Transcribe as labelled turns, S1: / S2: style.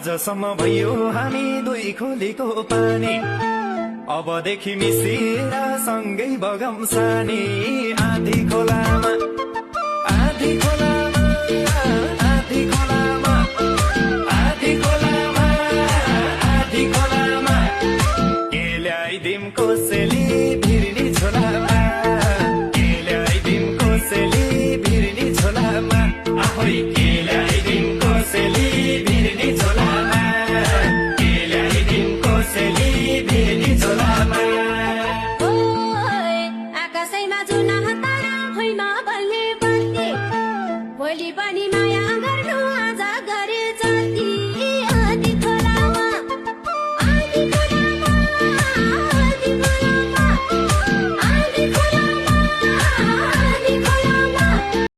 S1: आजसम्म भयो हामी दुई खोलीको पानी अबदेखि मिसिएर सँगै बगम सानी आधी खोलामा